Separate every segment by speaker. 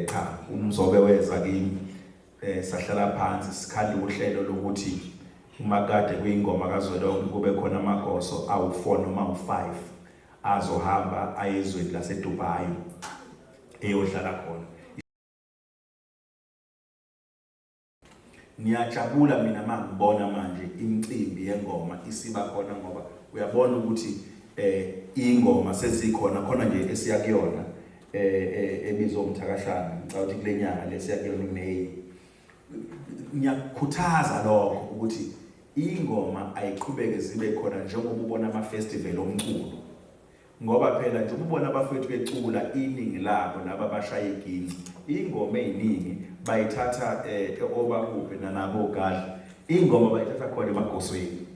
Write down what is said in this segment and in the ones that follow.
Speaker 1: Cha, uMzobe weza kimi, sahlala phansi, sikhanda uhlelo lokuthi uma kade kuyingoma kazwelonke kube khona amagoso awu4 noma awu5 azohamba ayezweni laseDubai eyodlala khona. Ngiyajabula mina mangibona manje imicimbi yengoma isiba khona, ngoba uyabona ukuthi ingoma sezikhona khona nje esiya kuyona ebizwa umthakashana. Ngicabanga ukuthi kule nyanga lesiya kuyona iMay. Ngiyakukhuthaza lokho ukuthi ingoma ayiqhubeke zibe khona, njengoba ubona ama festival omculo, ngoba phela nje ubona abafowethu becula, iningi labo laba abashaya iginci, ingoma eziningi bayithatha obakuphi nanabo gadla, ingoma bayithatha khona emagosweni.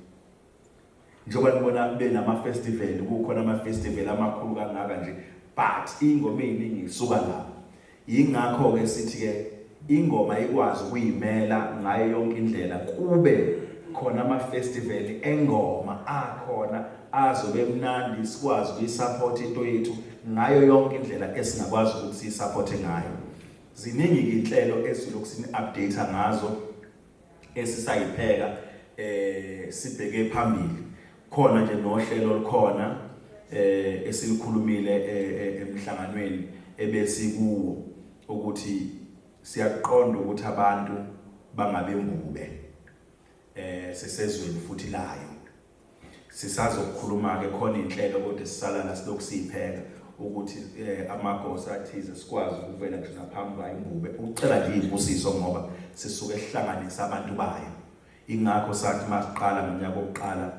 Speaker 1: Njengoba nibona benama festival, kukhona ama festival amakhulu kangaka nje, but ingoma eziningi isuka lapho. Yingakho ke sithi ke ingoma ikwazi ukuyimela ngayo yonke indlela, kube khona ama festival engoma akhona azobe mnandi, sikwazi ukuyisupport into yethu ngayo yonke indlela esingakwazi ukuthi siyisupport ngayo. Ziningi inhlelo ezilokhu sini update ngazo esisayipheka sibheke phambili. Khona nje nohlelo olukhona esilikhulumile emhlanganweni ebesikuwo ukuthi siyaqonda ukuthi abantu bangabe mbube sisezweni futhi layo sisazokukhuluma ke khona inhlelo, kodwa sisala la silokhu siyipheka ukuthi amagosa athize sikwazi ukuvela ngisho naphambi kwayo imbube ucela nje izibusiso, ngoba sisuke sihlanganisa abantu bayo. Ingakho sathi masiqala ngonyaka wokuqala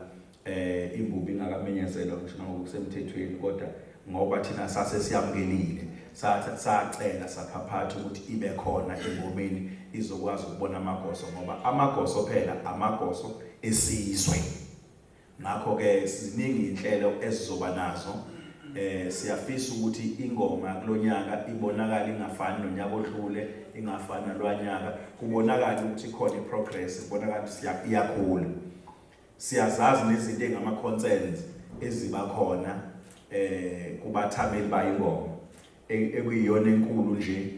Speaker 1: imbube ingakamenyezelwa ngisho ngokusemthethweni, kodwa ngoba thina sase siyamukelile, sathi sacela saphaphatha ukuthi ibe khona engomeni izokwazi ukubona amagoso, ngoba amagoso phela amagoso esizwe. Ngakho ke ziningi inhlelo esizoba nazo. Siyafisa ukuthi ingoma kulonyaka ibonakala ingafani nonyaka odlule, ingafani nalwanyaka, kubonakala ukuthi khona iprogress, kubonakala ukuthi iyakhula. Siyazazi nezinto engama concerns eziba khona kubathameli bayingoma ekuyiyona enkulu nje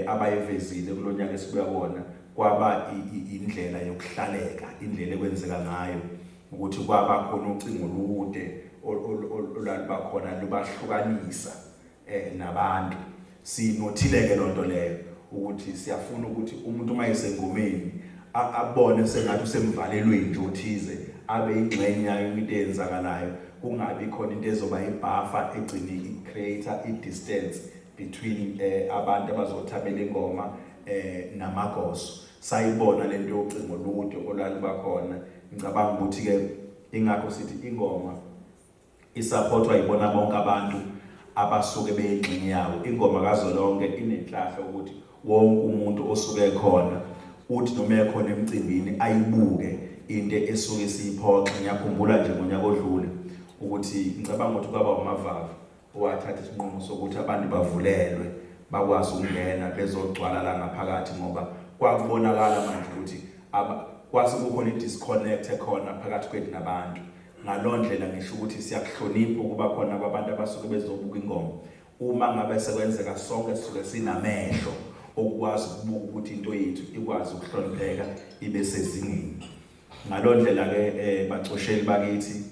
Speaker 1: abayivezile kulonyaka esibuya kuwona, kwaba indlela yokuhlaleka, indlela ekwenzeka ngayo ukuthi kwaba khona ucingo olude olwaluba khona lubahlukanisa nabantu. Sinothileke lonto leyo ukuthi siyafuna ukuthi umuntu uma esengomeni abone sengathi usemvalelweni nje othize, abe ingxenye yayo into eyenzakalayo, kungabi khona into ezoba ibuffer egcine i-create i-distance between abantu abazothabela ingoma namagoso. Sayibona lento yocingo olude olwaluba khona. Ngicabanga ukuthi ke ingakho sithi ingoma isupportwa yibona bonke abantu abasuke beyingxenye yawo. Ingoma kazwelonke inenhlahla ukuthi wonke umuntu osuke ekhona uthi noma ekhona emcimbini ayibuke into esuke siyiphoxa. Ngiyakhumbula nje ngonyaka odlule ukuthi ngicabanga ukuthi kwaba uMavava owathatha isinqumo sokuthi abantu bavulelwe bakwazi ukungena bezogcwala la ngaphakathi, ngoba kwakubonakala manje ukuthi kwase kukhona i-disconnect ekhona phakathi kwethu nabantu. Ngaloo ndlela ngisho ukuthi siyakuhlonipha ukuba khona kwabantu abasuke bezobuka ingoma. Uma ngabe sekwenzeka, sonke sisuke sinamehlo okukwazi ukubuka ukuthi into yethu ikwazi ukuhlonipheka, ibe sezingeni. Ngaloo ndlela ke, bacosheli bakithi,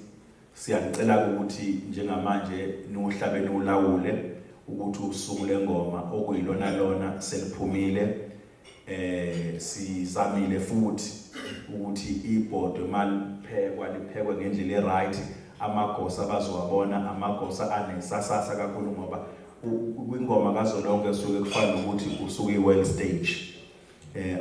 Speaker 1: siyanicela ukuthi njengamanje niwuhlabe niwulawule ukuthi usuku lengoma okuyilona lona seliphumile. Sizamile futhi ukuthi ibhodwe maliphekwa liphekwe ngendlela eright, amagosa abazowabona amagosa anesasasa kakhulu, ngoba kwingoma kazwelonke suke kufana nokuthi usuke i-world stage,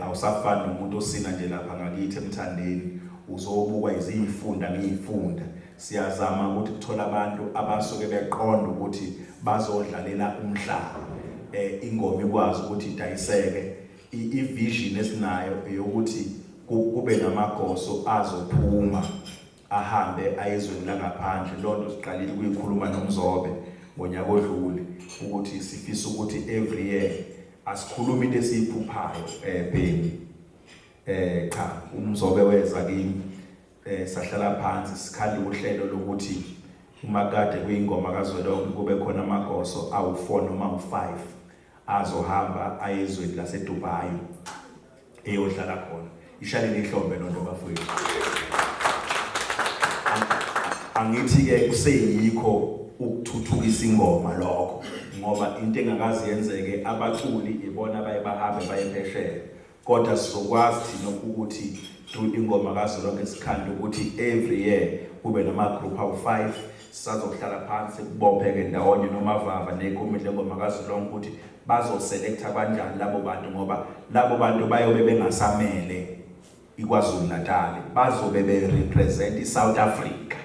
Speaker 1: awusafani nomuntu osina nje lapha ngakithi emthandeni, uzobukwa izifunda ngiyifunda. Siyazama ukuthi kuthola abantu abasuke beqonda ukuthi bazodlalela umhlaba, ingoma ikwazi ukuthi idayiseke. I-vision esinayo eyokuthi kube namagoso azophuma ahambe ayezweni langaphandle. Lonto siqalile ukuyikhuluma noMzobe ngonyaka odlule ukuthi sifisa ukuthi every year asikhuluma into esiyiphuphayo Bheki. Cha, uMzobe weza kimi, sahlala phansi, sikhanda uhlelo lokuthi uma kade kuyingoma kazwelonke kube khona amagoso awu4 noma awu5. azohamba aye ezweni laseDubai eyodlala khona. Ishalele ihlombe lonto bafowethu. Angithi ke kuseyikho ukuthuthukisa ingoma lokho ngoba into engakazi yenzeke abaculi ibona baye bahambe baye phesheya kodwa sizokwazi thina ukuthi through ingoma kazwelonke sikhande ukuthi every year kube nama group awu-5 sisazokuhlala phansi kubopheke ndawonye nomavava nekomiti lengoma kazwelonke ukuthi bazoselecta kanjani labo bantu ngoba labo bantu bayobe bengasamele iKwaZulu Natal bazobe be-represent i-South Africa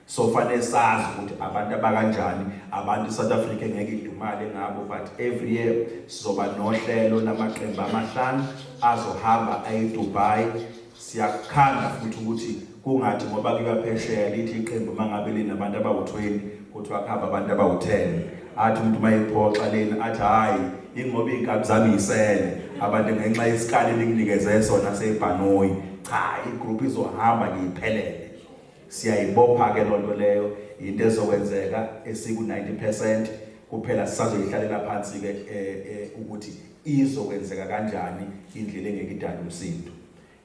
Speaker 1: so fanele sazi ukuthi abantu abakanjani abantu iSouth Africa engeke idumale ngabo but every year sizoba nohlelo lamaqembu amahlanu azohamba aye eDubai siyakukhanda futhi ukuthi kungathi ngoba kuyiwa phesheya lithi iqembu mangabe linabantu abawu-20 kuthiwa kuhamba abantu abawu-10 athi umuntu uma ephoxa lena athi hhayi ingoba iy'nkabi zami yisele abantu ngenxa yesikali elinginikeze sona sebhanoyi cha igruphu izohamba ngiyiphelele Siyayibopha-ke loo nto leyo, yinto ezokwenzeka esiku-90% kuphela sisazoyihlalela phansi-ke eh, eh, ukuthi izokwenzeka kanjani indlela engeke idale umsindo.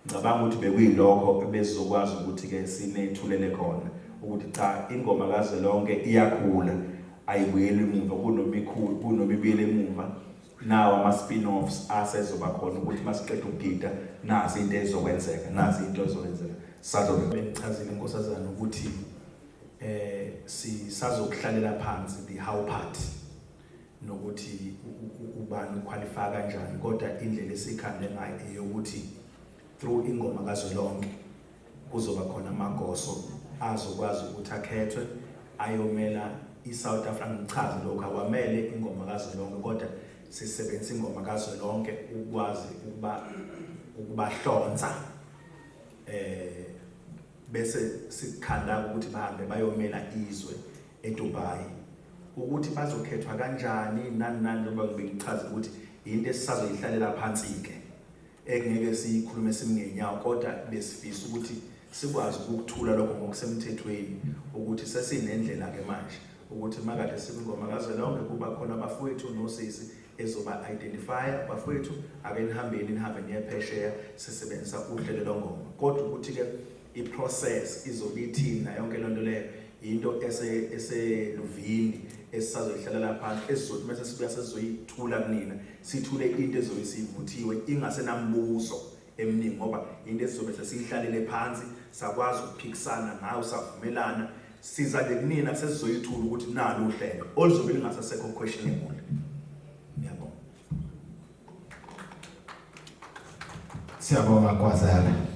Speaker 1: Ngicabanga ukuthi bekuyilokho ebesizokwazi ukuthi-ke sinethulele khona ukuthi cha ingoma kazwelonke iyakhula ayibuyeli emuva kunomikhulu kunomibili emuva nawo ama-spin-offs asezoba khona ukuthi masiqeda ukugida nazi into ezokwenzeka nazi into ezokwenzeka sazobe bengichazile inkosazana ukuthi eh sisazokuhlalela phansi the how part nokuthi ubani uqualify kanjani kodwa indlela esikhande ngayo eyokuthi through ingoma kazwelonke kuzoba khona amagoso azokwazi ukuthi akhethwe ayomela iSouth Africa ngichaze lokho akwamele ingoma kazwelonke kodwa sisebenzisa ingoma kazwelonke ukwazi ukuba ukubahlonza eh bese sikhanda ukuthi bahambe bayomela izwe eDubai ukuthi bazokhethwa kanjani nani nani njengoba ngichaza ukuthi into esisazoyihlalela phansi ke engeke siyikhulume simngenyawo kodwa besifisa ukuthi sikwazi ukukuthula lokho ngokusemthethweni ukuthi sesinendlela ke manje ukuthi makade sikwingoma kazwelonke kuba khona abafowethu nosisi ezoba identify bafowethu ake nihambeni nihambe niye phesheya sisebenzisa uhlelo longoma kodwa ukuthi ke i-process izobe ithini na yonke lento leyo into ese eseluvini esisazoyihlalela phansi esizothi mase sibuya sesizoyithula kunina sithule into ezobe sivuthiwe ingasenambuzo eminingi ngoba into esizobe sesiyihlalele phansi sakwazi ukuphikisana ngayo savumelana siza nje kunina sesizoyithula ukuthi nalo uhlelo oluzobe lingasasekho questionable ngiyabonga
Speaker 2: Siyabonga Gwazela.